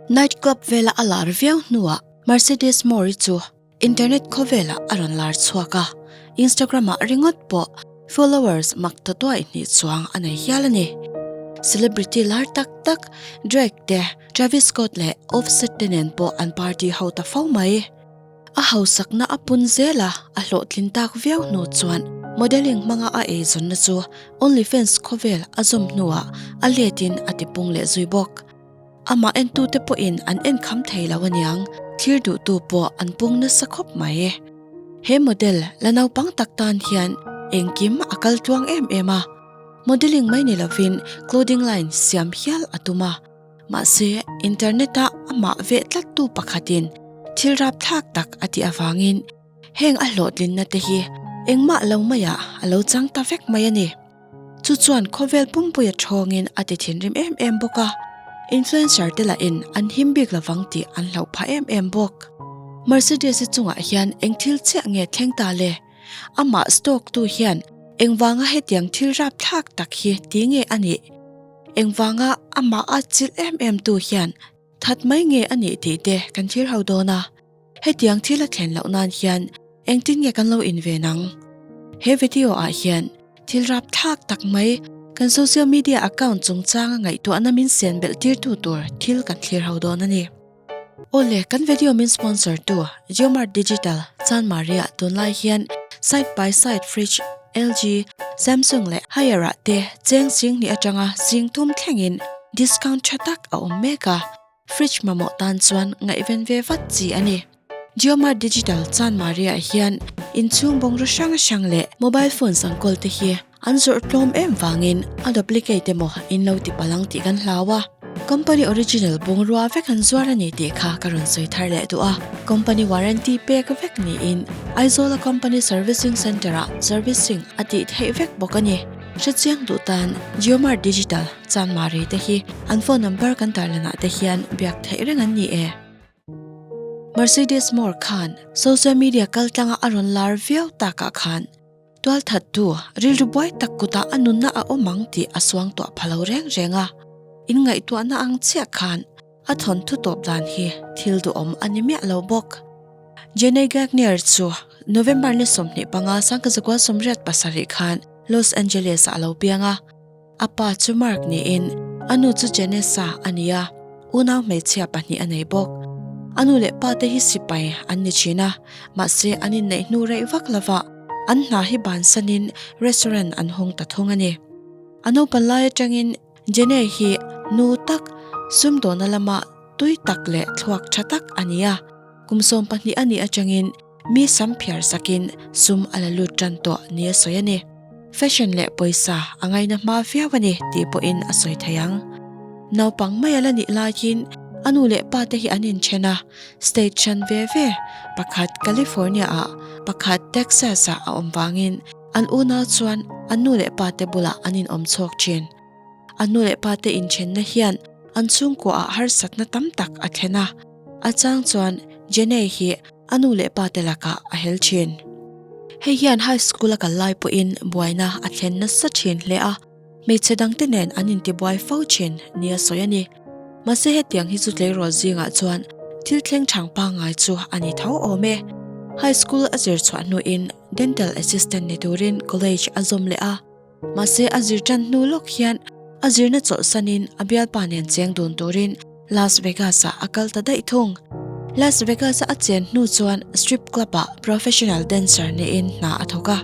Night club vela a lar viau hnuah Mercedes Morr-i chu internet khawvelah a rawn lar chhuak a, Instagram-ah ringawt pawh followers mak ta tuai hnih chuang a nei hial a ni. Celebrity lar tak tak Drake te, Travis Scott leh Offset te nen pawh an party ho ta fo mai. A hausakna a pun zel a, a hlawhtlin tak viau hnu chuan modelling hmanga a eizawnna chu OnlyFans khawvel a zawm hnuah a letin a tipung leh zui bawk. Amah entute pawhin an enkham thei lo aniang, thlir duhtu pawh an pung nasa khawp mai. He model la naupang tak tan hian engkim a kal tluang em em a, modelling mai ni lovin clothing line siam hial a tum a, mahse internet-a amah veh tlattu pakhatin thil rapthlak tak a tih avangin heng a hlawhtlinna te hi engmah lo maiah a lo chang ta vek mai a ni. Chu chuan khawvel pumpuia thawngin a ti thinrim em em bawk a, influencer te lahin an him bik lovang tih an hlauh phah em em bawk. Mercedes-i chungah hian eng thil chiah nge thleng ta le? Amah stalk tu hian engvanga hetiang thil rapthlak tak hi ti nge a nih? Engvanga amah a chilh em em tu hian that mai nge a nih tih te kan thlir ho dawn a. Hetiang thil a thlen loh nan hian engtin nge kan lo inven ang? He video ah hian thil rapthlak tak mai kan social media account chungchanga ngaihtuahna min sian belh tirtu tur thil kan thlir ho dawn a ni. Awle, kan video min sponsor tu Jiomart Digital, Chanmari ah tunlai hian side by side fridge LG, Samsung leh Haier ah te cheng sing hnih atanga sing thum thlengin discount tha tak a awm mek a. Fridge mamawh tan chuan ngaihven ve vat chi a ni. Jiomart Digital Chanmari ah hian inchhung bungraw hrang hrang leh mobile phones ang kawl te hi an zawrh tlawm em vangin a duplicate emaw in lo ti palang tih kan hlau a. Company original bungrua vek an zuar a ni tih kha ka rawn sawi thar leh duh a. Company warranty pek vek niin Aizawl a company servicing centre ah servicing a tih theih vek bawk a ni. Hrechiang duh tan Jiomart Digital Chanmari te hi an phone number kan tarlanah te hian biak theih reng an ni e. Mercedes Moore khan social media kaltlanga a rawn lar viau takah khan tualthattu rilru buai tak kutah a nunna a awm ang tih a suang tuah pha lo reng reng a, inngaihtuahna ang chiah khan A thawnthu tawp dan hi thil duhawm a ni miah lo bawk. Jenny Gagnier chu November ni 25 1987 khan Los Angeles-ah a lo piang a. A pa chu Mark niin a nu chu Janessa a ni a, unau hmeichhia pahnih a nei bawk. A nu leh pa te hi sipai an ni thin a, mahse an inneih hnu reih vak lova an hna hi bansanin restaurant an hawng ta thung a ni. A naupan lai atangin Jene hi nu tak, sumdawhna lama tui tak leh thluak tha tak a ni a. Kum 12 a nih atangin mi sam phiar sakin sum a la lut tan tawh ni a sawi a ni. Fashion leh pawisa a ngaina hma viau a ni tih pawhin a sawi thei ang. Naupang mai a la nih laiin a nu leh pa te hi an inthen a, state hran ve ve, pakhat California-ah, pakhat Texas-ah a awm vangin An unau chuan an nu leh pa te bulah an inawm chhawk thin. An nu leh pa te inthenna hian an chhungkuaah harsatna tam tak a thlen a, a chang chuan Jenny hi a nu leh pa te lakah a hel thin. Hei hian high school a kal lai pawhin buaina a thlen nasa thin hle a. Hmeichhe dangte nen an intibuai fo thin nia sawi a ni. Mahse hetiang hi chu tleirawl zingah chuan thil thleng chhang pangngai chu a ni tho awm e. High school a zir chhuah hnuin dental assistant ni turin college a zawm leh a. Mahse a zir tan hnu lawk hian a zirna chawlhsanin a bialpa nen cheng dun turin Las Vegas-ah a kal ta daih thung. Las Vegas-a a chen hnu chuan strip club-ah professional dancer niin hna a thawk a,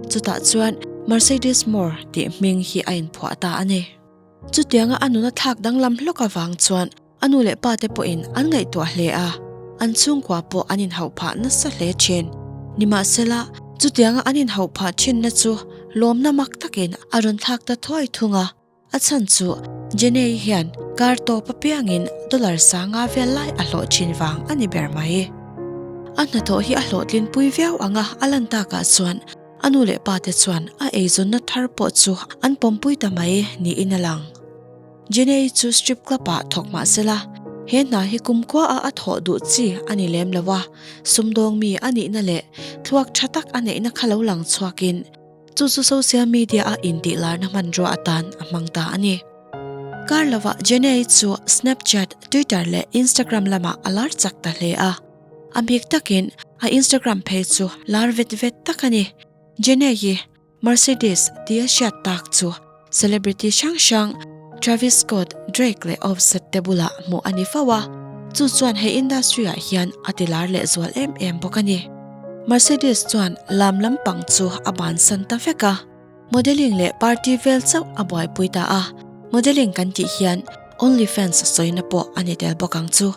chutah chuan Mercedes Moore tih hming hi a inphuah ta a ni. Chutianga a nuna thlak danglam hlawk avang chuan a nu leh pa te pawhin an ngaihtuah hle a, an chhungkua pawh an inhauh phah nasa hle thin. Nimahsela, chutianga an inhauh phah thinna chu lawmna mak takin a rawn thlak ta thuai thung a. A chhan chu Jenny hian kar tawp apiangin dollar sanga vel lai a hlawh thin vang a ni ber mai. A hnathawh hi a hlawhtlinpui viau ang a, a lan takah chuan a nu leh pa te chuan a eizawnna thar pawh chu an pawmpui ta mai niin a lang. Jenny chu strip club ah thawk mah sela, he hna hi kumkhua a a thawh duh chi a ni lem lo a, sumdawng mi a nihna leh thluak tha tak a neihna kha lo lang chhuakin, Chu chu social media a intihlarna hmanrua atan a hmang ta a ni. Kar lovah Jenna-i chu Snapchat, Twitter leh Instagram lamah a lar chak ta hle a. A bik takin a Instagram phei chu lar vet vet tak a ni. Jenna-i Mercedes tia hriat tak chu celebrity hrang hrang Travis Scott, Drake leh Offset te bulah hmuh a ni fo a, chu chuan he industry ah hian a ti lar leh zual em em bawk a ni. Mercedes chuan lam lampang chu a bansan ta vek a, modelling leh party vel chauh a buaipui ta a, modelling kan tih hian OnlyFans sawina pawh a ni tel bawk ang chu.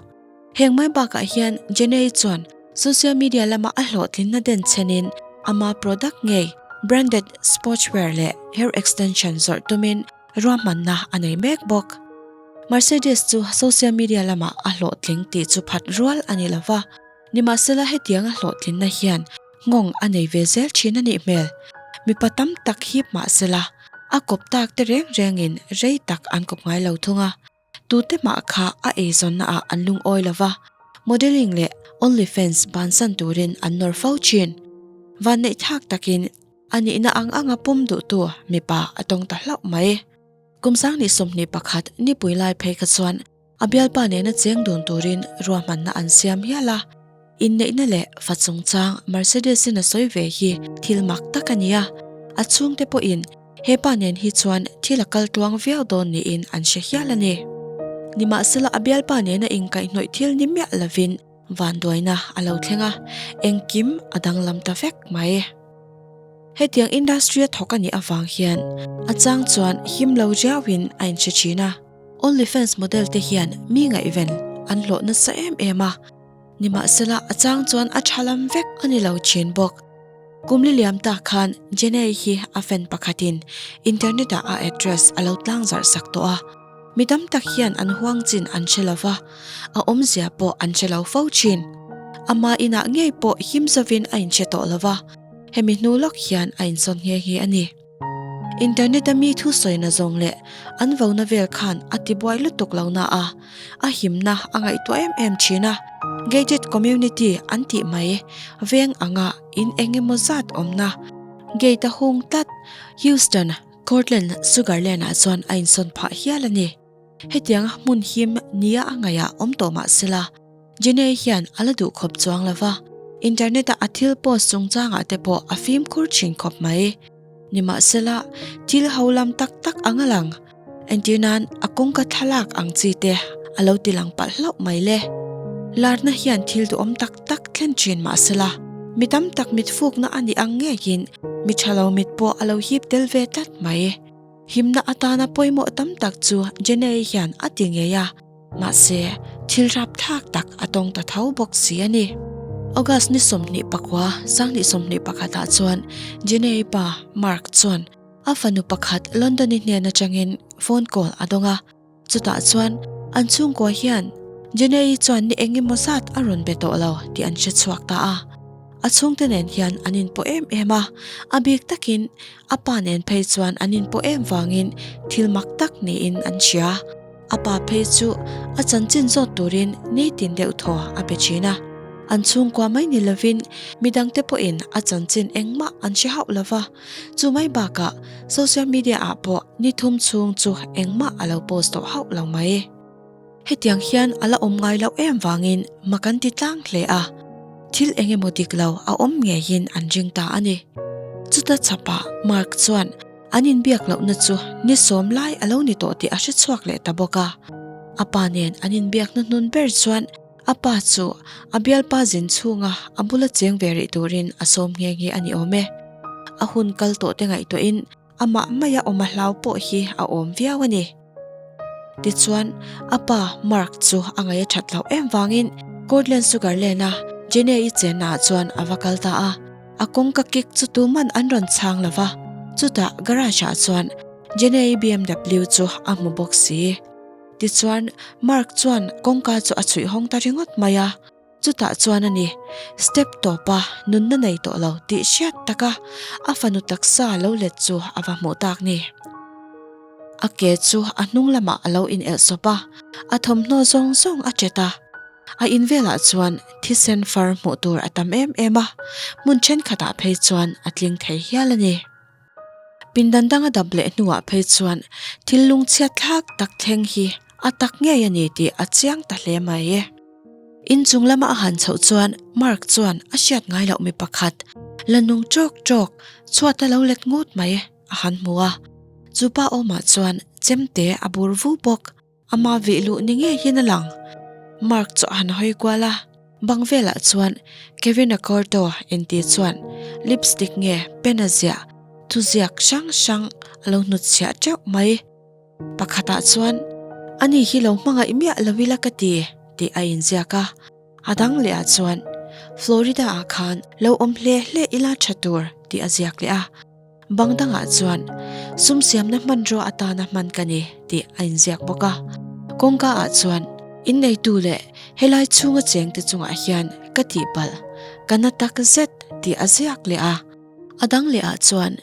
Heng mai bakah hian Jenny chuan social media lama a hlawhtlinna den chhenin ama product ngei branded sportswear leh hair extension zawrh tumin ruahmanna a nei mek bawk. Mercedes chu social media lamah a hlawhtling tih chu phat rual a ni lova, nimahsela hetianga hlawhtlinna hian nghawng a nei ve zel thin a nih hmel. Mipa tam tak hip mahsela a kawp tak te reng rengin rei tak an kawp ngai lo thung a. Tute mah kha a eizawnna ah an lungawi lo va, modelling leh OnlyFans bansan turin an nawr fo thin. Vanneih thlak takin a nihna ang anga pum duhtu mipa a tawng ta hlauh mai. Kum 2021 nipui lai phei kha chuan a bialpa nena cheng dun turin ruahmanna an siam hial a. Inneihna leh fa chungchang Mercedes-in a sawi ve hi thil mak tak a ni a, a chhungte pawhin he pa nen hi chuan thil a kal tluang viau dawn niin an hre hial a ni. Nimahsela a bialpa nena inkaihhnawih thil ni miah lovin vanduaina a lo thleng a, engkim a danglam ta vek mai. Hetiang industry a thawk a nih avang hian a chang chuan him lo riauin a inhre thin a. OnlyFans model te hian mi ngaihven an hlawh nasa em em a. Nimahsela a chang chuan a tha lam vek a ni lo thin bawk. Kum li liam ta khan Jenny hi a fan pakhatin internet ah a address a lo tlang zarh sak tawh a. Mi tam tak hian an huang chin an hre lo va, a awmzia pawh an hre lo fo thin. Ama inah ngei pawh him zovin a inhre tawh lo va, hemi hnu lawk hian a insawn nghe nghe a ni. Internet a mi thusawina zawng leh an vona vel khan a tibuai lutuk lo na a, a himna a ngaihtuah em em thin a. Gated community an tih mai veng anga in eng emaw zat awmna gate a hung tlat Houston, Cortland, Sugar Land ah chuan a insawn phah hial a ni. Hetiang hmun him nia a ngaihah awm tawh mah sela, Jenny hian a la duh khawp chuang lo va, internet a a thil post chungchangah te pawh a fimkhur thin khawp mai. Nimahsela, thil ho lam tak tak ang a lang. Entir nan a kawngka thlalak ang chi te a lo ti lang palh hlauh mai le. Larna hian thil duhawm tak tak thlen thin mahsela, mi tam tak mitfukna a nih ang ngeiin mi tha lo mit pawh a lo hip tel ve tlat mai. Himna atana pawimawh tam tak chu Jenny hian a ti ngei a, mahse thil rapthlak tak a tawng ta tho bawk si a ni. August ni 24, 2021 ah chuan Jenny pa Mark chuan a fanu pakhat London-i hnen atangin phone call a dawng a, chutah chuan an chhungkua hian Jenny chuan ni eng emaw zat a rawn be tawh lo tih an hre chhuak ta a. A chhungte nen hian an inpawh em em a, a bik takin A pa nen phei chuan an inpawh em vangin thil mak tak niin an hria. A pa phei chu a chanchin zawt turin nitin deuh thaw a pe thin a. An chhungkua mai ni lovin midangte pawhin a chanchin engmah an hre hauh lo va. Chu mai bakah social media ah pawh ni thum chhung chu engmah a lo post tawh hauh lo mai. Hetiang hian a la awm ngai loh em vangin mak an ti tlang hle a, thil eng emaw dik lo a awm ngeiin an ring ta a ni. Chuta chhapah Mark chuan an inbiak lohna chu ni sawm lai a lo ni tawh tih a hre chhuak leh ta bawk a. A pa nen an inbiakna hnun ber chuan a pa chu a bialpa zin chhunga a bula cheng ve rih turin a sawm nghe nghe a ni awm e. A hun kal tawh te ngaihtuahin Amah maia awm a hlau pawh hi a awm viau a ni. Tichuan, a pa Mark chu a ngaih a that loh em vangin Cortland Sugar Lane-a Jenny-i chennaah chuan a va kal ta a. A kawngka kik chu tuman an rawn chhang lo va, chutah garage-ah chuan Jenny-i BMW chu a hmu bawk si. Tichuan, Mark chuan kawngka chu a chhuih hawng ta ringawt mai a. Chutah chuan a ni, step tawpa nunna nei tawh lo tih hriat taka a fanu taksa lo let chu a va hmuh tak ni. A ke chu a hnung lamah a lo inelh sawp a, a thawmhnaw zawng zawng a chet a. A in velah chuan thisen far hmuh tur a tam em em a, hmun thenkhatah phei chuan a tling thei hial a ni. Pindan dang a dap leh hnuah phei chuan thil lungchhiat thlak tak thleng hi a tak ngei a ni tih a chiang ta hle mai. Inchung lama a han chhoh chuan Mark chuan a hriat ngai loh mi pakhat la nung ṭawk ṭawk chhuat a lo let ngut mai a han hmu a. Chu pa awmah chuan chemte a bur vu bawk. Ama vih luh ni ngei hian a lang. Mark chu a han hawi kual a, bang velah chuan Kevin Accordo inti chuan lipstick nge pen a ziah thuziak hrang hrang a lo hnutchhiah teuh mai. Pakhatah chuan, Ani hi lo hmangaih miah lo ila ka ti, tih a inziak a. A dang leh ah chuan, Florida ah khan lo awm hle hle ila tha tur, tih a ziak leh a. Bang dangah chuan, Sum siamna hmanrua atana hman ka ni, tih a inziak bawk a. Kawngka ah chuan, Inneitu leh helai chhunga chengte chungah hian ka tihpalh, ka na tak zet, tih a ziak leh a. A dang leh ah chuan,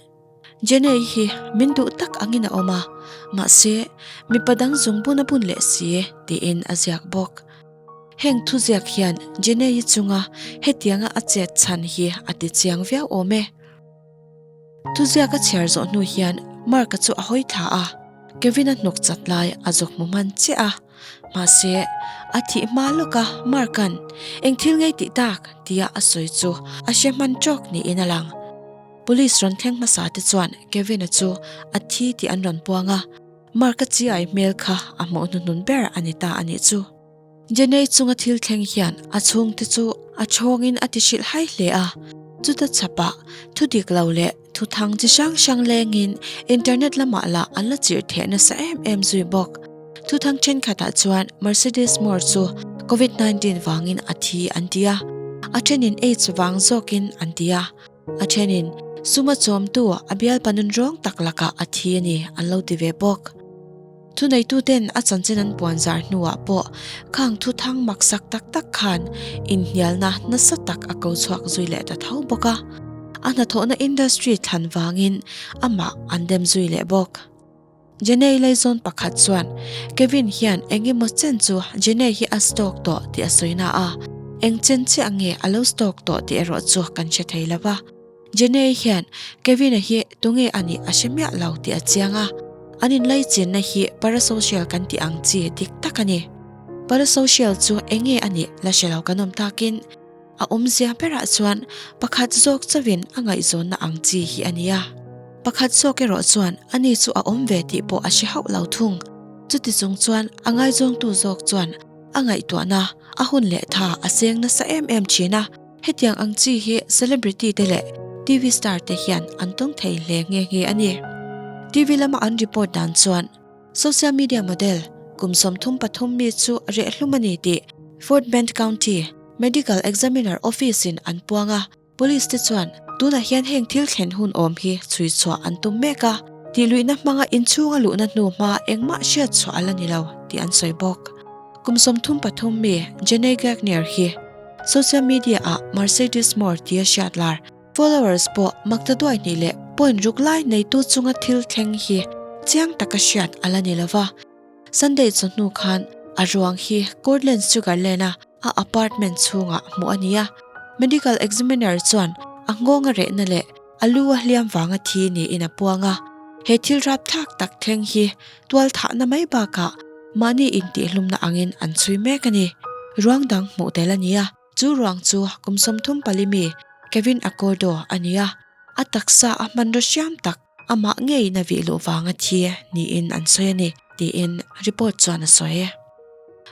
Jenny hi min duh tak angin a awm a, mahse, mipa dang zung bun a bun leh si, tiin a ziak bawk. Heng thuziak hian Jenny chunga hetianga a chet chhan hi a ti chiang viau awm e. Thuziak a chhiar zawh hnu hian Mark-a chu a hawi thla a, Kevin-a hnawk chat lai a zawk hmu hman chiah a. Mahse, a thih hma lawka Mark-a'n eng thil ngei tih tak tia a sawi chu a hre hman tawk niin a lang. Police rawn thleng hmasa te chuan Kevin-a chu a thi tih an rawn puang a, Mark-a chiai hmel kha a hmuh hnuhnun ber a ni ta a nih chu. Jenny chunga thil thleng hian a chhungte chu a chhawngin a ti hrilh hai hle a, chuta chhapah thu dik lo leh thu thang chi hrang hrang lengin internet lamah lah an la chirh theh nasa em em zui bawk. Thu thang thenkhatah chuan Mercedes Moore chu Covid 19 vangin a thi an ti a, a thenin AIDS vang zawkin an ti a, a thenin suma chawmtu a bialpa nunrawng tak lakah a thi a ni an lo ti ve bawk. Thuneituten a chanchin an puan zar hnuah pawh khang thuthang maksak tak tak khan inhnialna nasa tak a ko chhuak zui leh ta tho bawk a. A hnathawhna industry thlan vangin amah an dem zui leh bawk. Jenny Laizawn pakhat chuan Kevin hian eng emaw chen chu Jenny hi a stalk tawh tih a sawi na a, eng chen chiah nge a lo stalk tawh tih erawh chu kan hre thei lo va. Jenny hian Kevin-a hi tunge a nih a hre miah lo tih a chiang a, an inlaichinna hi parasocial kan tih ang chi dik tak a ni. Parasocial chu eng nge a nih la hre lo kan awm takin a awmzia berah chuan pakhat zawk chauhin a ngaihzawnna ang chi hi a ni a. Pakhat zawk erawh chuan ani chu a awm ve tih pawh a hre hauh lo thung. Chuti chung chuan a ngaizawngtu zawk chuan a ngaihtuahna a hun leh tha a seng nasa em em thin a. Hetiang ang chi hi celebrity te leh TV star te hian an tawng thei hle nghe nghe a ni. TV lama an report dan chuan social media model kum 33 mi chu rehhlum a ni tih Fort Bend County Medical Examiner Office in an puang a, police te chuan tunah hian heng thil thlen hun awm hi chhui chhuah an tum mek a, tihluihna hmanga inchhunga luhna hnu hma engmah hriat chhuah a la ni lo tih an sawi bawk. Kum 33 mi Jenny Gagnier hi Social media ah Mercedes Moore tia hriat lar followers pawh makta duai hnih leh point ruk lai neitu chunga thil thleng hi chiang taka hriat a la ni lova. Sunday chawhnu khan a ruang hi Cortland Sugar Land-a a apartment chhungah hmuh a ni a. Medical examiner chuan a nghawng a rehna leh a lu a hliam vanga thi niin a puang a. He thil rapthlak tak thleng hi Tual thahna mai bakah mahni intihhlumna angin an chhui mek a ni. Ruang dang hmuh tel a ni a, chu ruang chu kum 34 mi Kevin Accordo a ni a, a taksa a hmanraw hriam tak amah ngeiin a vih luh vanga thi niin an sawi a ni, tiin report chuan a sawi.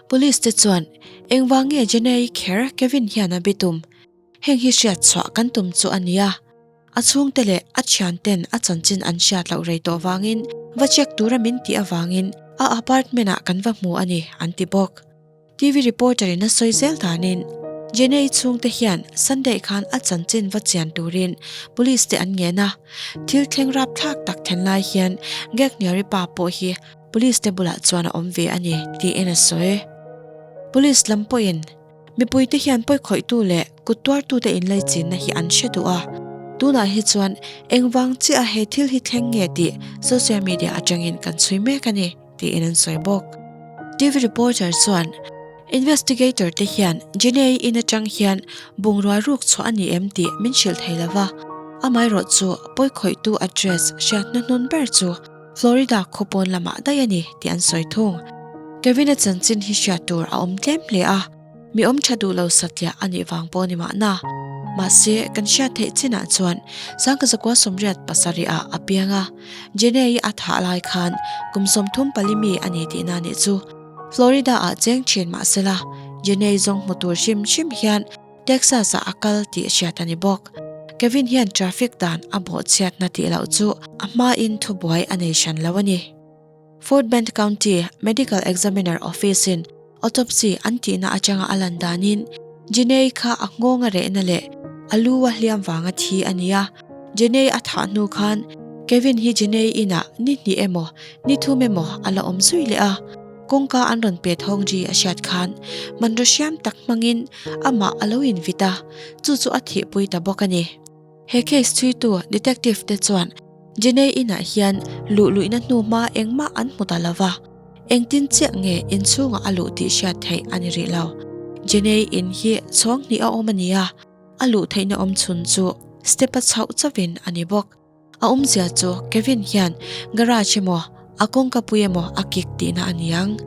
Police te chuan engvang nge Jenna-i kher Kevin hian a bitum? Heng hi hriat chhuah kan tum chu a nia. A chhungte leh a thianten a chanchin an hriat loh rei tawh vangin va check tura min tih avangin a apartment ah kan va hmu a ni, an ti bawk. TV reporter in a sawi zel danin Jenny chhungte hian Sunday khan a chanchin va chian turin police te an ngen a, thil thleng rapthlak tak thlen lai hian Gagniari pa pawh hi police te bulah chuan a awm ve a ni, tiin a sawi. Police lam pawhin Mipuite hian pawikhawihtu leh kut tuartute inlaichinna hi an hre duh a, tunah hi chuan engvang chiah he thil hi thleng nge tih social media atangin kan chhui mek a ni, tiin an sawi bawk. TV reporter chuan investigator te hian Jenny-i in atang hian bungrua ruk chhuah a ni em tih min hrilh thei lo va. Amaherawhchu pawikhawihtu address hriat hnuhnun ber chu Florida khawpawn lamah daih a ni tih an sawi thung. Kevin-a chanchin hi hriat tur a awm tlem hle a, mi awm tha duh lo satliah a nih vang pawh ni mahna. Mahse, kan hriat theih chinah chuan Sangkazakua 87 ah a piang a, Jenny-i a thah lai khan kum 34 mi a ni tihna nih chu. Florida-ah cheng thin mahsela, Jenny zawng hmu tur hrim hrim hian Texas-ah a kal tih hriat a ni bawk. Kevin hian traffic dan a bawhchhiatna tih loh chu a hmain thubuai a nei hran lo a ni. Fort Bend County Medical Examiner Office-in autopsy an tihna atanga a lan danin Jeney kha a nghawng a rehna leh a lu a hliam vanga thi a ni a. Jeney a thah hnu khan Kevin hi Jeney inah ni hnih emaw ni thum emaw a la awm zui leh a. Kawngka an rawn pet hawng ri a hriat khan manraw hriam tak hmangin amah a lo invit a, chu chu a thihpui ta bawk a ni. He case chhuitu detective te chuan Jenny inah hian luh luihna hnu hma engmah an hmu ta lo va, engtin chiah nge inchhungah a luh tih hriat theih a ni rih lo. Jenny in hi chhawng hnih a awm a ni a, a luh theihna awm chhun chu step a chhoh chauhin a ni bawk. A awmzia chu Kevin hian garage emaw a kawngka pui emaw a kik tihna a ni ang.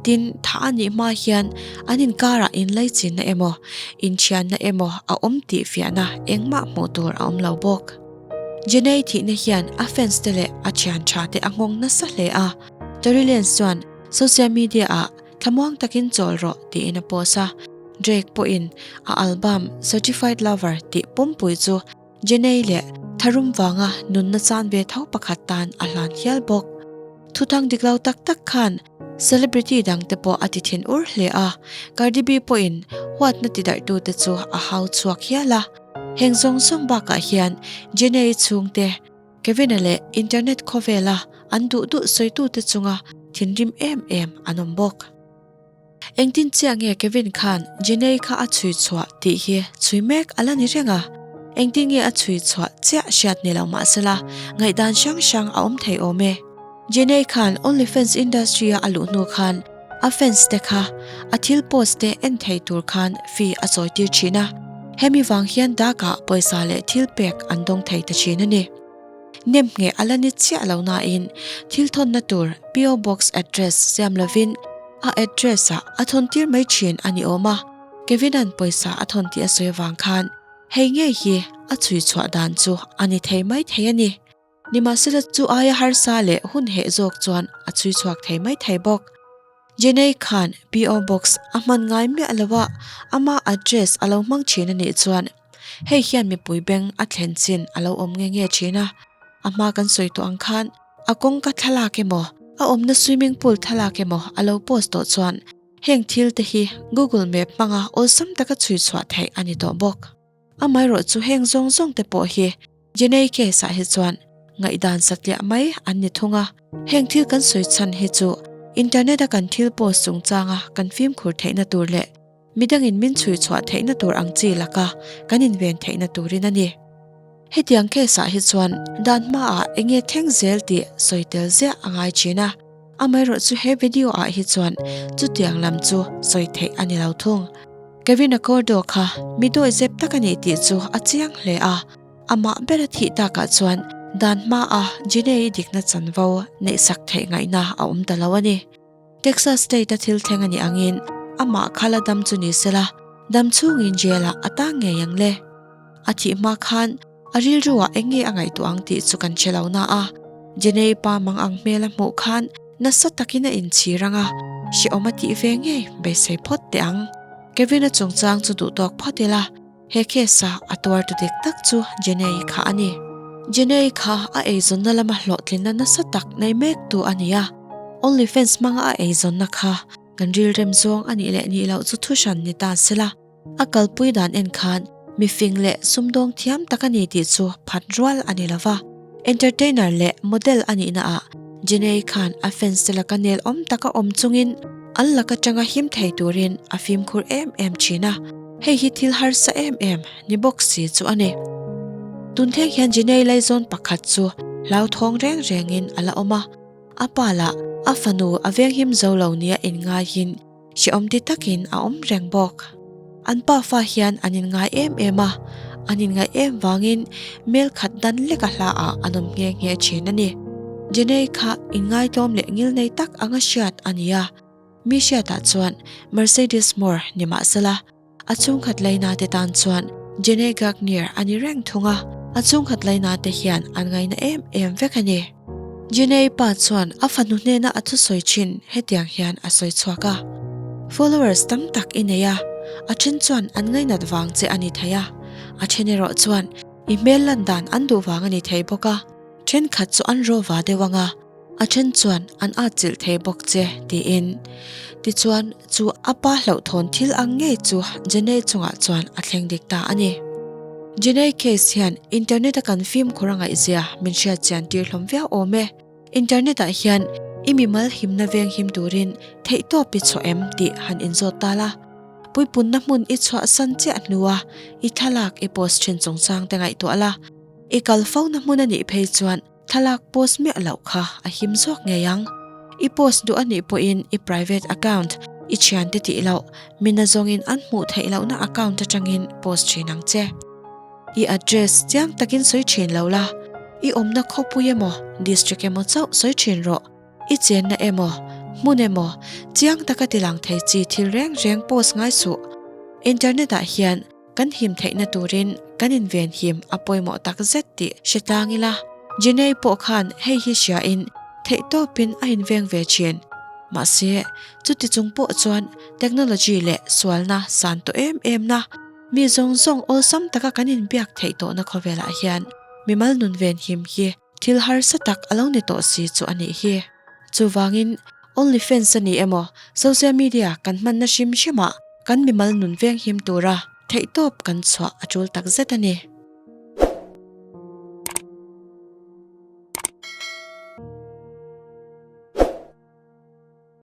Tin, thah a nih hma hian an inkarah inlaichinna emaw inthianna emaw a awm tih fiahna engmah hmuh tur a awm lo bawk. Jenny thihna hian a fans te leh a thian tha te a nghawng nasa hle a. Tory Lanez chuan social media ah thlamuang takin chawl rawh tiin a post a. Drake pawhin a album Certified Lover tih pumpui chu Jenny leh tharum vanga nunna chan ve tho pakhat tan a hlan hial bawk. Thuthang dik lo tak tak khan celebrity dang te pawh a ti thin ur hle a, Cardi B pawhin huatna ti darhtute chu a hau chhuak hial a. Heng zawng zawng bakah hian Jenny chhungte, Kevin-a leh internet khawvela an duh duh sawitute chunga thinrim em em an awm bawk. Engtin chiah nge Kevin khan Jenny kha a chhui chhuah tih hi chhui mek a la ni reng a. Engtin nge a chhui chhuah chiah hriat ni lo mahsela ngaihdan hrang hrang a awm thei awm e. Jenny khan OnlyFans industry a a luh hnu khan a fans te kha a thil post te en thei tur khan fee a chawi tir thin a, hemi vang hian dak ah pawisa leh thil pek an dawng thei ta thin a ni. Nem ngheh a la ni chiah lo nain thil thawnna tur PO Box address siam lovin a address ah a thawn tir mai thin a ni awm a, Kevin-a'n pawisa a thawn tih a sawi avang khan hei ngei hi a chhui chhuah dan chu a ni thei mai thei a ni. Nimahsela chu aia harsa leh hun heh zawk chuan a chhui chhuak thei mai thei bawk. Jenny khan PO Box a hman ngai miah lo a, ama address a lo hmang thin a nih chuan hei hian mipui beng a thlen chin a lo awm nge nge thin a. A hma kan sawi tawh ang khan a kawngka thlalak emaw, a awmna swimming pool thlalak emaw a lo post tawh chuan heng thil te hi Google Map hmanga awlsam taka chhui chhuah theih a ni tawh bawk. Amaherawh chu heng zawng zawng te pawh hi Jenny case ah hi chuan ngaihdan satliah mai an ni thung a, heng thil kan sawi chhan hi chu internet a kan thil post chungchanga kan fimkhur theihna tur leh midangin min chhui chhuah theihna tur ang chi laka kan inven theihna turin a ni. Hetiang case ah hi chuan dan hmaah enge thleng zel tih sawi tel ziah a ngai thin a, amaherawh chu he video ah hi chuan chutiang lam chu sawi theih a ni lo thung. Kevin Accordo kha mi dawihzep tak a ni tih chu a chiang hle a, amah bera thih takah chuan dan hmaa Jenny-i dikna chanvo neihsak theih ngaihna a awm ta lo a ni. Texas State-a thil thleng a nih angin amah kha la dam chu ni sela, dam chhungin jail-ah a tang ngei ang le. A thih hma khan a rilruah eng nge a ngaihtuah ang tih chu kan hre lo na a, Jenny-i pa mang ang hmel a hmuh khan Nasa takin a inchhir ang a, hrehawm a tih ve ngei beisei phawt teh ang. Kevin-a chungchang chu duh tawk phawt ila, he case-a a tuartu dik tak chu Jenny kha a ni. Jenny kha a eizawnna lama hlawhtlinna nasa tak nei mektu a ni a, OnlyFans hmanga a eizawnna kha kan rilrem zawng a nih leh nih loh chu thuhran ni ta sela. A kalpui dan en khan mifing leh sumdawng thiam tak a ni tih chu phat rual a ni lova. Entertainer leh model a nihna ah Jenny khan a fans te laka nel awm taka awm chungin an lak atanga him thei turin a fimkhur em em thin a, hei hi thil harsa em em ni bawk si chu a ni. Tun thleng hian Jenny laizawn pakhat chu hlauthawng reng rengin a la awm a, a pa lah a fanu a venghim zo lo nia inngaiin Hrehawm ti takin a awm reng bawk. An pafa hian an inngai em em a, an inngaih em vangin mel khat dan leka hla ah an awm nghe nghe thin a ni. Jenei kha inngaitawm leh ngilnei tak anga hriat a ni a, mi hriatah chuan Mercedes Moore ni mahsela a chhungkhat laina te tan chuan Jenei Gagnier a ni reng thung a, a chhungkhat laina te hian an ngaina em em vek a ni. Jenei pa chuan a fanu hnena a thusawi thin hetiang hian a sawi chhuak a, Followers tam tak i nei a, a then chuan an ngainat vang che a ni thei a, a then erawh chuan i hmel lan dan an duh vang a ni thei bawk a, thenkhat chu an rawva deuh ang a, a then chuan an atchilh thei bawk che, tiin. Tichuan, chu a pa hlauhthawn thil ang ngei chu Jenei chungah chuan a thleng dik ta a ni. Jenei case hian internet a kan fimkhur a ngaihzia min hriat chian tir hlawm viau awm e. Internet ah hian i mimal himna veng him turin theihtawp i chhuah em tih han inzawt ta la. Puipunna hmun i chhuah san chiah hnua i thlalak i post thin chungchang te ngaihtuah la. I kal fo na hmun a nih phei chuan Thlalak post miah loh kha a him zawk ngei ang. I post duh a nih pawhin i private account, i thiante tih loh, mi nazawngin an hmuh theih lohna account atangin post thin ang che. I address chiang takin sawi thin lo la, i awmna khawpui emaw, district emaw chauh sawi thin rawh. I chenna emaw, hmun emaw, chiang taka tilang thei chi thil reng reng post ngai suh. Internet ah hian Kan him theihna turin kan inven him a pawimawh tak zet tih hre tlang ila. Jenei pawh khan hei hi hriain theihtawpin a inveng ve thin. Mahse, chuti chung pawh chuan technology leh sualna san tawh em em na, mi zawng zawng awlsam taka kan inbiak theih tawhna khawvelah hian mimal nun ven him hi Thil harsa tak a lo ni tawh si chu a nih hi. Chuvangin, OnlyFans a ni emaw, social media kan hmanna hrim hrimah kan mimal nun veng him tura theihtawp kan chhuah a tul tak zet a ni.